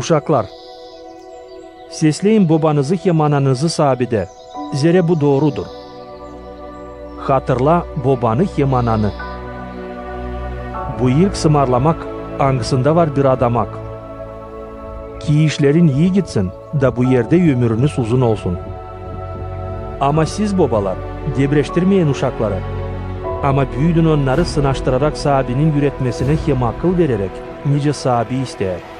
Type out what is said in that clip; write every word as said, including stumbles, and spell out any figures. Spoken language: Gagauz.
Uşaklar, sesleyin bobanızı hem ananızı saabidä, zerä bu doorudur. Hatırla bobanı hem ananı. Bu ilk sımarlamak, angısında var bir adamak. Ki işlerin ii gitsin, da bu erdä ömürünüz uzun olsun. Ama siz, bobalar, debreştirmeyin uşakları, ama büüdün onnarı sınaştırarak saabinin üüretmesinä hem akıl vereräk, nicä saabi isteer.